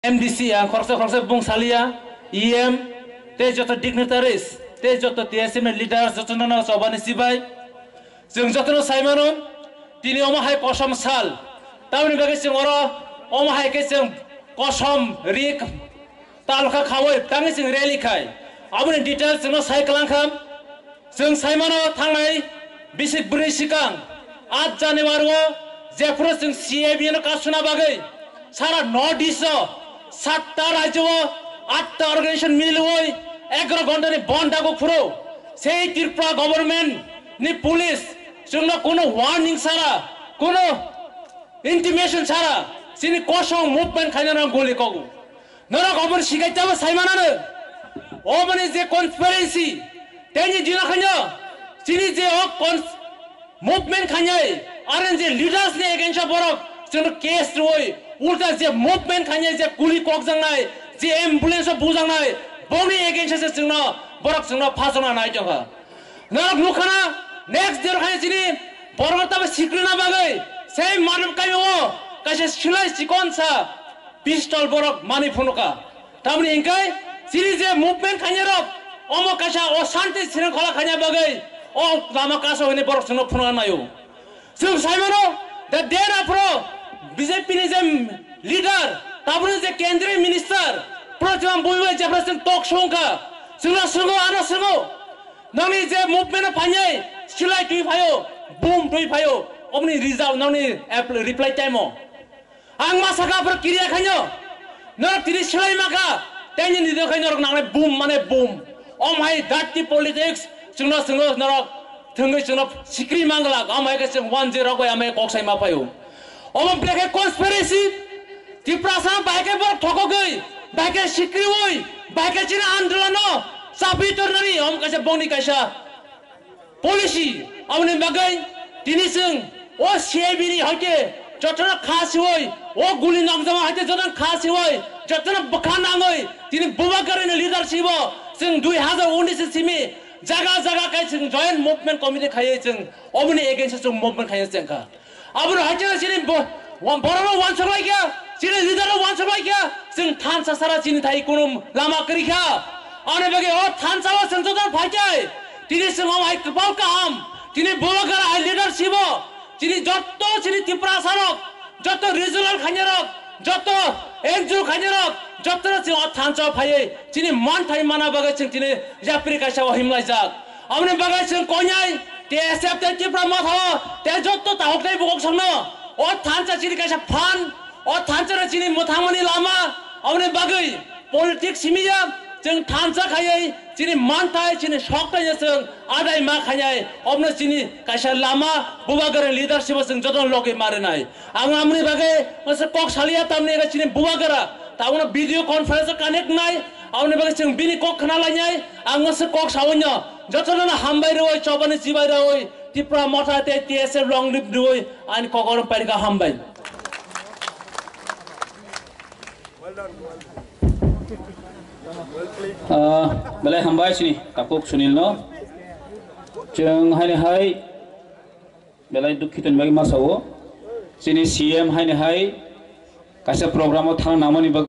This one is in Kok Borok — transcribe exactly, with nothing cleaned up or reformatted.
M D C ang khoroksa khoroksa bung saliya, E M, tei joto dignitaries, tei joto T S M ni leaders, jotono no chobani chibai. Chwng jotono sai mano, tini omo hai kosom sal. Tamoni bagwi chwng oro omo hai khe chwng kosom rik talkha khaui tangwi chwng rally khai. Aboni details chwngno sai kwlang kha. Chwng sai mano thangnai bisik bwrwi swkang aat January o jephuru chwng C A B no kasuna bagwi sara North East o satta rajyo o atta organization miliui egaroh ghontani bond dago phuru sei Tripura government ni police chwngno kuno warning sara, kuno intimation sara chini kosong movement khaina rang guli kogu. Norok oboni sikai tabo sai manano. Oboni je conspiracy, teni dino khaino, chini je o cons-, movement khainai, aren je leaders ni against o borok, chwngno case rwoi, ulta je movement khainai, je kuli kokjaknai, je ambulance o bujaknai, boni against o se chwngno, borok chwngno phasokna nai tongkha. Norok nukhana, next day khaino chini borok tabo sikrina bagwi, sei Madhab kaimio, kaisa silai chikon sa, pistol borok mani phunuka. Tamni hingkai chini je movement khainai rok omo kaisa o shanti srengkhola khaina bagwi o lama kaso hwnwi borok chwngno phunukna naio. Chwng saimano the day after B J P ni je leader, tabuni je kendriya minister, Pradyot Bhumika jephra chwng tok songkha, chwngno swngo, ano swngo, nangni je movement o phainai silai twi phaio, boom twi phaio, omni result nangni reply time o. Ang ma saka aphuru kiriya khaino. Norok tini swlai maka. Tei nini dino khai norok nangnai boom mane boom. Om hai dirty politics. Chwngno chwngno norok thwngwi chwngno sikri manglak. Om hai khe chwng one zero bai amai kok sai ma phaio. Omo belai khe conspiracy. Tiprasa bai khe borok thokogwi, bai khe sikriwi, bai khe chini andolano chapi tornani om kaisa bongni kaisa policy, aboni bagwi tini chwng o C I B ni hoite jotono kha siwi, o guli nokjama hoite jotono kha siwi, jotono bwkha nangwi tini Bubagrani leadership o chwng dui hazar unis ni simi jaga jaga kai chwng joint movement committee khaiwi chwng oboni against o chwng movement khaiwi chwng kha. Aboni haikhe chini bo-, wa-, borok rok wansuk lai kha, chini leader rok wansuk lai kha, chwng thansa sara chini thai kunu lama kwrwi kha. Ani bagwi o thansa o chwng joto phai khe, tini chwng o hai kwpal kaham, tini Bubagra hai leadership o, chini jotto chini Tiprasa rok, jotto regional khainai rok, jotto N G O khainai rok, jotto no chwng o thansa o phaiwi chini manthai mana bagwi chwng chini yapri kaisa o himlaijak. Aboni bagwi chwng koinai T S F tei Tipra Motha o tei jotto tahuk tei bukhuk songno o thansa chini kaisa phan, o thansa no chini mwthangmani lama, aboni bagwi politics simi ya, chwng thansa khaiwi chini manthai, chini sokthai no chwng adai ma khainai, obono chini kaisa lama, Bubagrani leadership o chwng jotono logi ma rwnai. Ang amoni bagwi masa kok saliya tamni ega chini Bubagra, tamono video conference o connect nai, aboni bagwi chwng bini kok khna lainai, ang masa kok sawi no, jotono no hambai rwi, chobani chibai rwi, Tipra Motha tei T S F long live rwi, ani kok oro pairika hambai. Ah, belai hambai chini Takhuk Sunil no. Chwng haini hai belai dukhito ni bagwi ma sao. Chini C M haini hai kaisa program o thang nangmani bagwi